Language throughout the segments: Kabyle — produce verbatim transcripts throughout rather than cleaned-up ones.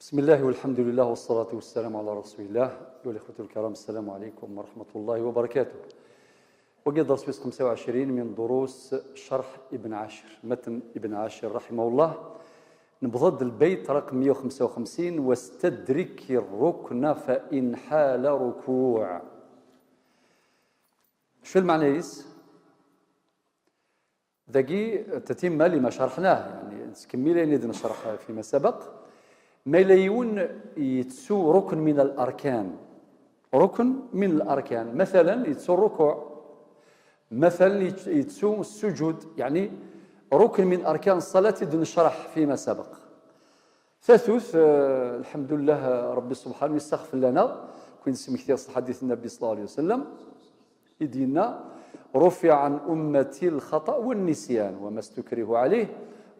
بسم الله والحمد لله والصلاة والسلام على رسول الله. أيها الإخوة الكرام، السلام عليكم ورحمة الله وبركاته. وقد درس خمسة وعشرين من دروس شرح ابن عاشر، متن ابن عاشر رحمه الله. نبض البيت رقم مية وخمسة وخمسين: "واستدرك الركن فإن حال ركوع". شو المعنى يس؟ Dagi تتمة لما شرحناه، يعني نكمل يعني نشرح فيما سبق. ما لا يون يتسو ركن من الأركان، ركن من الأركان، مثلا يتسو الركوع، مثلا يت-، يتسو السجود، يعني ركن من أركان الصلاة دون شرح فيما سبق. Tatut, eh, الحمد لله, eh, Ṛebbi subḥanahu yessaɣfel-aneɣ, كون سمكتي حديث النبي صلى الله عليه وسلم. I d-yenna: "رفع عن أمتي الخطأ والنسيان وما استكرهوا عليه".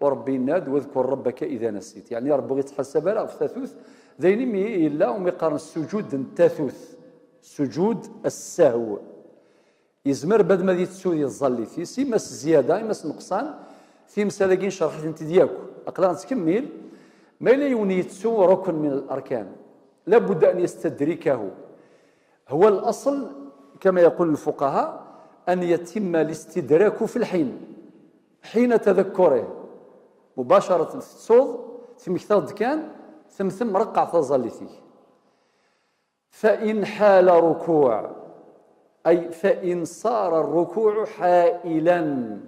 U Ṛebbi yenna-d: "واذكر ربك إذا نسيت". Yeɛni Ṛebbi ur yettḥasab ara ɣef tatut. D ayen imi yella umi qqaren sujud n tatut, sujud as-sahw. Yezmer bad ma d yettu di tẓallit-is, ima s zzyada, ima s nuqṣan. Timsal-agi ncreḥ-itent-id yakk. Aql-aɣ nettkemmil. Ma yella yiwen yettu rukn min al-arkan, لابد أن يستدركه. هو الأصل كما يقول الفقهاء أن يتم الاستدراك في الحين، حين تذكره مباشرة. Tettuḍ, tmektaḍ-d kan, temtem reqqeɛ taẓallit-ik. فإن حال ركوع، أي فإن صار الركوع حائلا.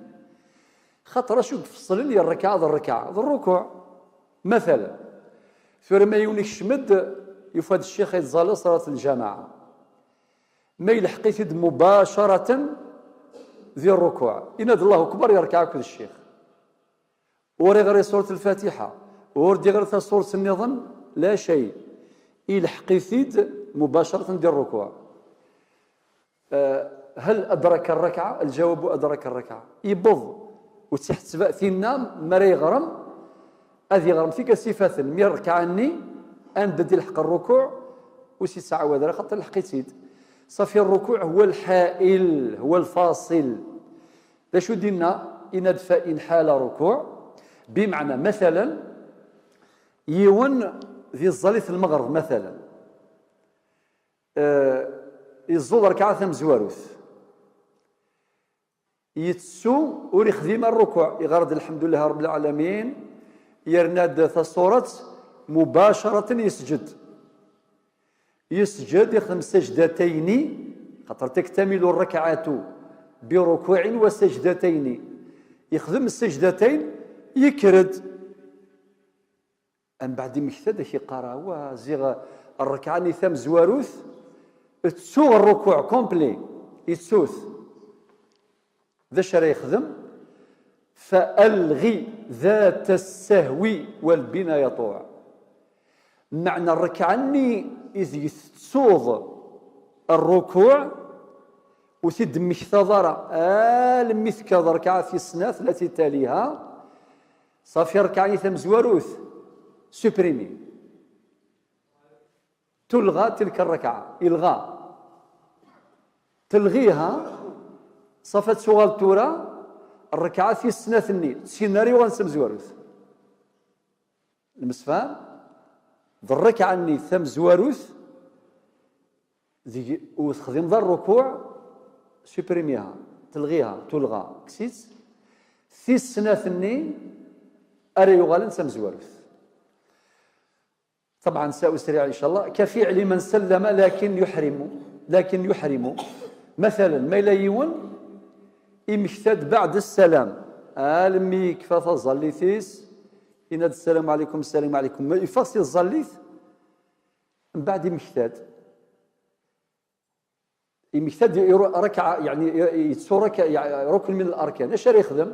Xaṭer acu yefṣlen i rrekɛa d rrekɛa? D rrukuɛ. Matala, tura ma yiwen ikcem-d, yufa-d ccix yettẓalla ṣṣalat n lǧamaɛa, ma yelḥeq-it-id mubacaratan di rrukuɛ, yenna-d Allahu akbar, yerkeɛ akked ccix. Ur iɣri surat Lfatiḥa, ur d-iɣri tasurt nniḍen, la cay. Ilḥeq-it-id mubacaratan di rrukuɛ. Eh, هل أدرك الركعة؟ الجواب: أدرك الركعة. Yewweḍ, ur tt-iḥetteb tinna mi ara yeɣrem, ad yeɣrem tikas ifaten, mi rrekɛa-nni anda d-ilḥeq rrukuɛ, ur s-yettɛawad ara, xaṭer ilḥeq-itt-id. Ṣafi, rrukuɛ هو الحائل، هو الفاصل. D acu d-inna? Inna-d: "فإن حال ركوع". Bimeɛna, matala, yiwen di tẓallit n lmeɣreb, matala, eh, yeẓẓul rrekɛa tamezwarut, yettu, ur ixdim ara rrukuɛ, iɣer-d lḥemdu llah ṛebbil ɛalamin, yerna-d tasurat, mubacaratan yesǧed. Yesǧed, ixdem sajdatayni, xaṭer تكتمل الركعة بركوع وسجدتين. Ixdem ssajdatayn, yekker-d. Mbeɛd imekta-d, ak-iqqar: "Awa, ziɣ rrekɛa-nni tamezwarut, ttuɣ rrukuɛ complet." Yettu-t. D acu ara yexdem? "فألغ ذات السهو والبنا يطوع". Meɛna rrekɛa-nni ideg tettuḍ rrukuɛ, ur t-id-temmektaḍ ara almi tekkeḍ rrekɛa tis snat التي تليها, ṣafi, rrekɛa-nni tamezwarut, supprimer. تلغى تلك الركعة، إلغاء. Telɣiḍ-tt, ṣafi, ad tuɣaleḍ tura rrekɛa tis snat-nni, d tin ara yuɣalen d tamezwarut. Nemsefham? D rrekɛa-nni tamezwarut, deg ur texdimeḍ ara rrukuɛ, supprimer-iha, telɣiḍ-tt, تلغى, kkes-itt. Tis snat-nni ara yuɣalen d tamezwarut. طبعا سأسرع إن شاء الله. كفعل من سلم لكن يحرم، لكن يحرم. Matala, ma yella yiwen imekta-d بعد السلام, almi yekfa taẓallit-is, yenna-d: "السلام عليكم، السلام عليكم." Ma yeffeɣ si tẓallit, mbeɛd imekta-d. Imekta-d i-, rrekɛa, yeɛni, yettu rrekɛa, yeɛni, rukn min al-arkan. Acu ara yexdem?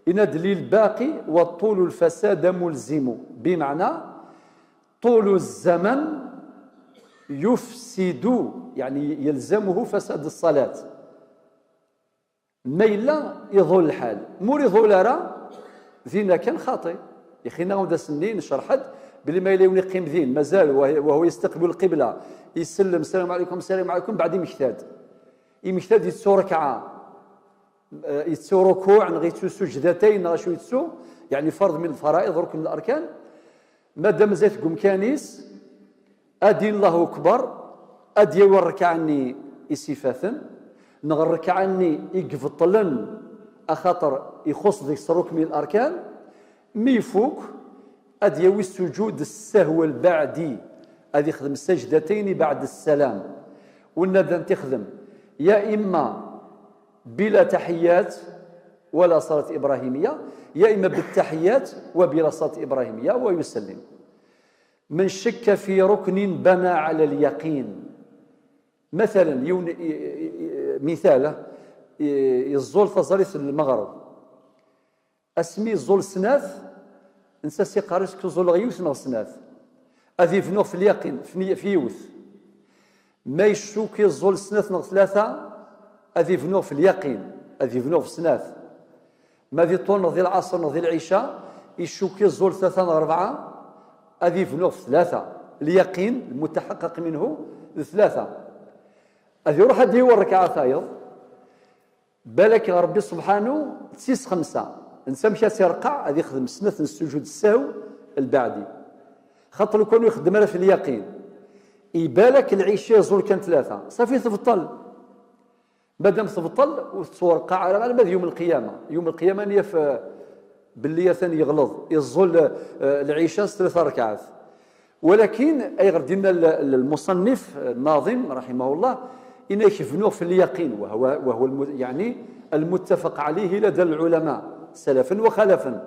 Yenna-d: "للباقي والطول الفساد ملزم". Bimeɛna, طول الزمن يفسد، يعني يلزمه فساد الصلاة. Ma yella iḍul lḥal, ma ur iḍul ara, dinna kan xaṭi. Ixi-nneɣ ad as-nini, necreḥ-d belli ma yella yiwen iqqim din, mazal, وهو يستقبل القبلة, isellem: "السلام عليكم، السلام عليكم", mbeɛd imekta-d. Imekta-d yettu rrekɛa, eh, yettu rrukuɛ, neɣ yettu sujdatayn, neɣ acu yettu, yeɛni فرض من الفرائض, rukn min al-arkan. Madam zdat deg umkan-is, ad d-yini Allahu Akbar, ad d-yawi rrekɛa-nni isifaten, neɣ rrekɛa-nni i ibeṭṭlen, axaṭer ixuṣṣ deg-s rukn min larkan, mi ifuk, ad d-yawi sujud ssahw lbaɛdi, ad ixdem sajdatayni baɛd ssalam. Winna ad t-ixdem, ya imma bila taḥiyat wala ṣalat ibrahimiya, ya imma bitaḥiyat wa bila ṣalat ibrahimiya, wa yusallim. من شك في ركن بنى على اليقين. Matalan, yiwen, i, i, i, mital, i, yeẓẓul taẓallit n lmeɣreb. Asmi yeẓẓul snat, netta s iqarr-is ẓẓuleɣ yiwet neɣ snat. Ad ibnuɣ f lyaqin, f ni-, f yiwet. Ma icukk yeẓẓul snat neɣ tlata, ad ibnuɣ f lyaqin, ad ibnuɣ f snat. Ma di ṭṭul neɣ di lɛaṣer neɣ di lɛica, icukk yeẓẓul tlata neɣ rebɛa, ad ibnuɣ f tlata. Lyaqin, lmutaḥaqaq minhu, d tlata. Ad iruḥ ad d-yawi rrekɛa tayeḍ, balak Ṛebbi subḥanu d tis xemsa. Netta amek ad tt-ireqqeɛ? Ad ixdem snat n sujud ssahw lbaɛdi. Xaṭer lukan ur ixeddem ara f lyaqin, ibalak lɛica yeẓẓul kan tlata, ṣafi tebṭel. Madam tebṭel, ur tettwareqqeɛ ara alamma d yum lqiyama. Yum lqiyama ad yaf, eh, belli atan yeɣleḍ, yeẓẓul, eh, lɛica s tlata rrekɛat. Walakin, ayɣer d-yenna l-, l-, lmuṣannif, eh, nnaḍim, raḥimahullah, yenna-k bnuɣ f lyaqin, wa huwa, wa huwa lmu-, yeɛni, lmuttafaq ɛalayhi lada lɛulama, salafan wa xalafan.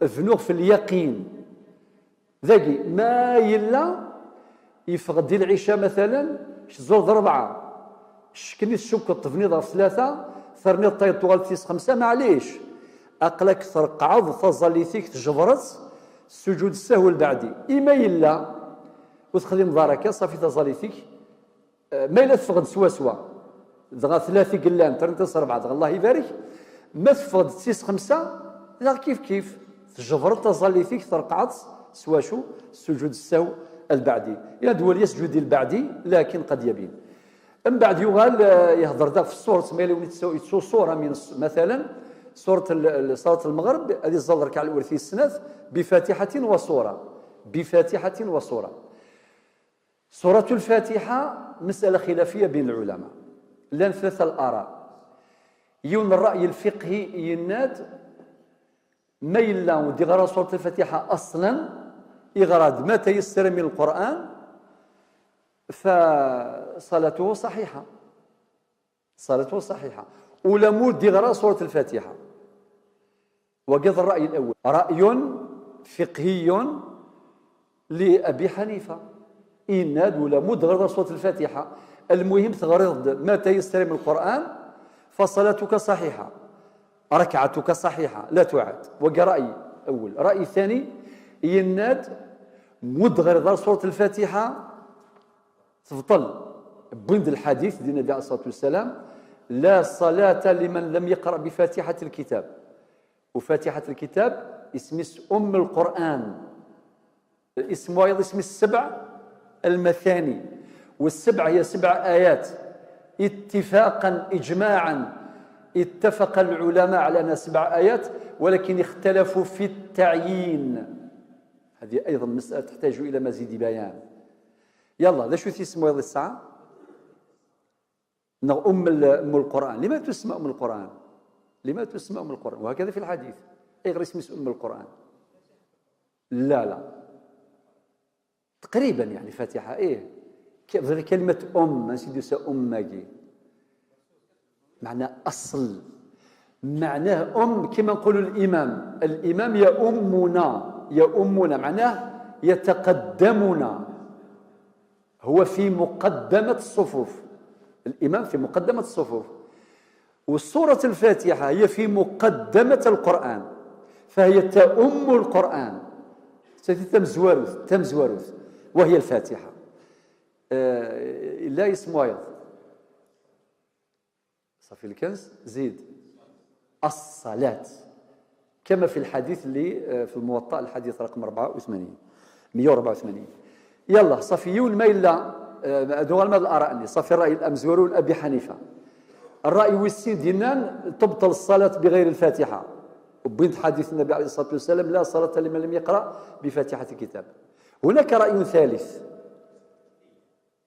Bnuɣ f lyaqin. Dagi, ma yella yeffeɣ-d di lɛica, matalan, tẓur d rebɛa, ccek-nni tcukkeḍ tebniḍ ɣef tlata, terniḍ tayeḍ tuɣal tis xemsa, maɛlic, aql-ak treqqɛeḍ taẓallit-ik, tjebreḍ-tt, sujud ssahw lbeɛdi. I ma yella ur texdimeḍ ara akka, ṣafi taẓallit-ik, Eh, ma yella teffeɣ-d swaswa, dɣa tlata i yellan, terniḍ-as rebɛa, dɣa Allah ibarek, ma teffeɣ-d d tis xemsa, daɣ kif kif, tjebreḍ taẓallit-ik, treqqɛeḍ-tt s wacu? Sujud ssahw lbeɛdi. Yenna-d: وليسجد البعدي لكن قد يبين. Mbeɛd yuɣal, eh, yehder daɣ f ṣṣurat, ma yella win yettu-, yettu ṣṣura min s-, matalan, ṣurat l-, l-, ṣalat lmeɣreb, ad iẓẓal rrekɛa lwal tis snat, بفاتحة وسورة، بفاتحة وسورة. Surat Lfatiḥa, masala xilafiya bayn lɛulama. Llan tlata n laray. Yiwen n ṛṛay lfiqhi yenna-d, ma yella ur d-iɣra Surat Lfatiḥa aṣlan, iɣra-d ma tayassara min Lqur'an, فصلاته صحيحة. صلاته صحيحة. Ula ma ur d-iɣra Surat Lfatiḥa. Wagi d ṛṛay lawal. رأي فقهي لأبي حنيفة. Yenna-d ula ma ur d-teɣriḍ Surat Lfatiḥa, المهم teɣriḍ-d ma tayassara min Lqur'an, فصلاتك صحيحة. ركعتك صحيحة، لا تعاد. Wagi ṛṛay lawal. Ṛṛay ttani, yenna-d ma ur d-teɣriḍ Surat Lfatiḥa, tebṭel. Wwin-d lḥadit di Nnbi ɛalayhi ṣṣalatu wassalam: لا صلاة لمن لم يقرأ بفاتحة الكتاب. وفاتحة الكتاب اسم، اسم أم القرآن. اسم وايض، اسم السبع المثاني. والسبع هي سبع آيات اتفاقا إجماعا، اتفق العلماء على أنها سبع آيات، ولكن اختلفوا في التعيين. هذه أيضا مسألة تحتاج إلى مزيد بيان. Yalla, d acu-t yisem wayeḍ i tesɛa? Neɣ Umm l-, Umm Lqur'an. لماذا تسمى أم القرآن؟ لماذا تسمى أم القرآن؟ وهكذا في الحديث. Ayɣer isem-is Umm Lqur'an? لا، لا. تقريبا يعني فاتحة، إيه. ك-، كلمة أم، أنسي دوسا أم ماجي. معنى أصل. معناه أم، كما نقول الإمام. الإمام يؤمنا، يؤمنا، معناه يتقدمنا. هو في مقدمة الصفوف. الإمام في مقدمة الصفوف. وسورة الفاتحة هي في مقدمة القرآن، فهي تؤم القرآن. Tagi tamezwarut, tamezwarut, وهي الفاتحة. آه، لا اسم وايض. صافي الكنز، زيد. الصلاة. كما في الحديث اللي، آه، في الموطأ، الحديث رقم أربعة وثمانين، مية وأربعة وثمانين. يلا، صافي، يون ما إلا، آه، هادو غير ما الآراء اللي، صافي، الرأي الأمزوري والأبي حنيفة. الرأي ويسين دينان تبطل الصلاة بغير الفاتحة. وبين حديث النبي عليه الصلاة والسلام: "لا صلاة لمن لم يقرأ بفاتحة الكتاب". هناك رأي ثالث.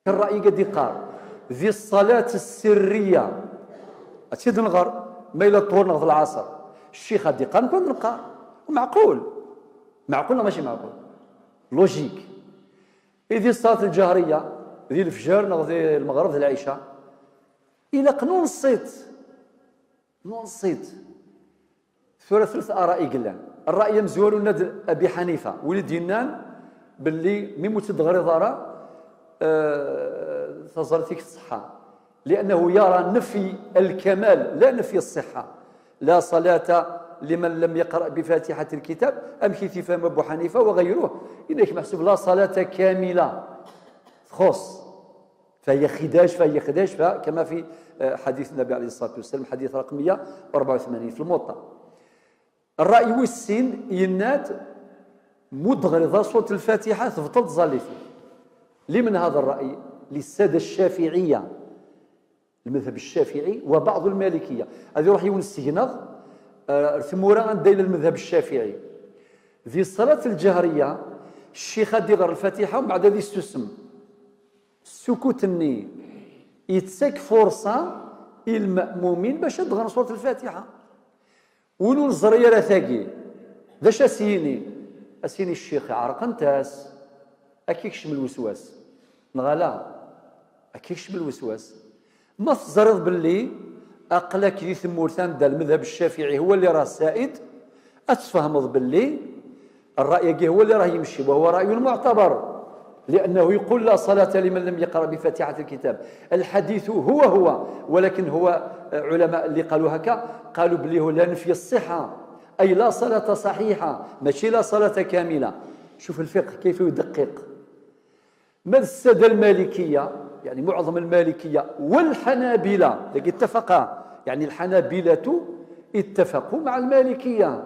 الرأي قد يقال: "ذي الصلاة السرية". أتيد نغر، ما إلا الطهور نغض العصر. الشيخ هادي قال: "نكون نقار". ومعقول. معقول ولا ماشي معقول؟ لوجيك. إذ الصلاة الجهرية، ذي الفجر نغض المغرب ذي العشاء، إلا قنون الصيت. نون صيت. ثلاث ثلاث آراء يقلان. الرأي مزوار ند أبي حنيفة، ولد ينان باللي ميموت الدغري ضارة، آه، تظل فيك الصحة، لأنه يرى نفي الكمال لا نفي الصحة. "لا صلاة لمن لم يقرأ بفاتحة الكتاب"، أم كي تفهم أبو حنيفة وغيره، إنك محسوب لا صلاة كاملة. خص. فهي خداش، فهي خداش، فكما في، آه، حديث النبي عليه الصلاة والسلام، حديث رقم مية وأربعة وثمانين في الموطأ. الرأي والسين ينات مدغرضة سورة الفاتحة تبطل تزاليتي. لمن هذا الرأي؟ للسادة الشافعية، المذهب الشافعي وبعض المالكية. هذه يروح يون السجنغ، آه، ثمورة عند إلى المذهب الشافعي. ذي الصلاة الجهرية، الشيخ هادي غير الفاتحة ومن بعد هذه السسم. السكوت الني يتسك فرصة للمأمومين باش يدغن سورة الفاتحة. ونون زريرة ثاقي، ذا شا سيني؟ أسيني الشيخ عرق انتاس، أكيكش من الوسواس. نغالا، أكيكش من الوسواس. ما تزريض باللي أقلك ذي ثمورتان دا المذهب الشافعي هو اللي راه سائد، أتفهمض باللي الرأي كي هو اللي راه يمشي، وهو رأي معتبر، لأنه يقول: "لا صلاة لمن لم يقرأ بفاتحة الكتاب". الحديث هو هو، ولكن هو علماء اللي قالوا هكا قالوا بلي هو لا نفي الصحة، أي لا صلاة صحيحة، ماشي لا صلاة كاملة. شوف الفقه كيف يدقق. ما السادة المالكية، يعني معظم المالكية والحنابلة، لكن اتفقا، يعني الحنابلة اتفقوا مع المالكية.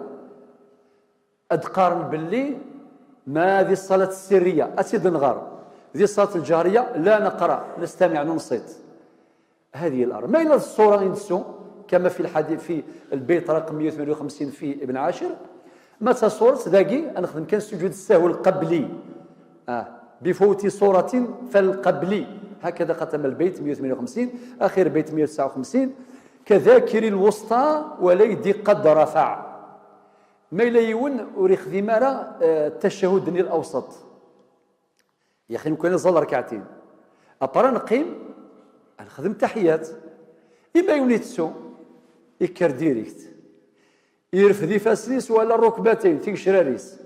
أتقارن باللي ما ذي الصلاة السرية، أسيد نغار، ذي الصلاة الجهرية لا نقرأ، نستمع، ننصت. هذه الأمر. ما إلا الصورة ينسو، كما في الحديث في البيت رقم مية وثمانية وخمسين في ابن عاشر، ما تصورت ذاكي نخدم كان سجود السهو القبلي. آه. "بفوت صورة فالقبلي". هكذا ختم البيت مية وثمانية وخمسين، آخر بيت مية وتسعة وخمسين: "كذاكر الوسطى وليد قد رفع". ما إلا يون وريخ ذي مارا، آه، التشهد الأوسط. يا أخي، نكون نصلي ركعتين. أبرا نقيم، نخدم تحيات. إما يونيتسو، يكر ديريكت. يرفد يفاسنيس ولا الركبتين، تيشراريس.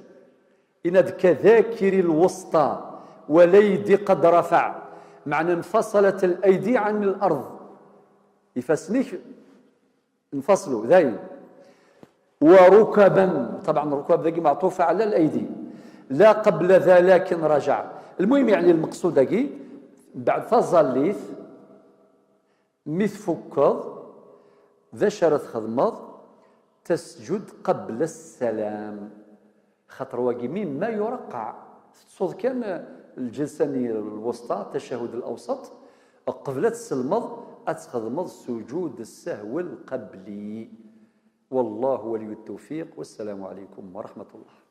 إن كذاكر الوسطى وليد قد رفع. معنى انفصلت الأيدي عن الأرض. يفاسنيك انفصلوا، داين. وركبا، طبعا الركب ذاك معطوفة على الأيدي. "لا قبل ذا لكن رجع". المهم، يعني، المقصود ذاك بعد فازاليث، مي تفكض، ذا شرط خدمض، تسجد قبل السلام. خاطر واقي مما يرقع، تتصوض كان الجلسة الوسطى، التشهد الأوسط، قبل تسلمض، أتخدمض سجود السهو القبلي. والله ولي التوفيق، والسلام عليكم ورحمة الله.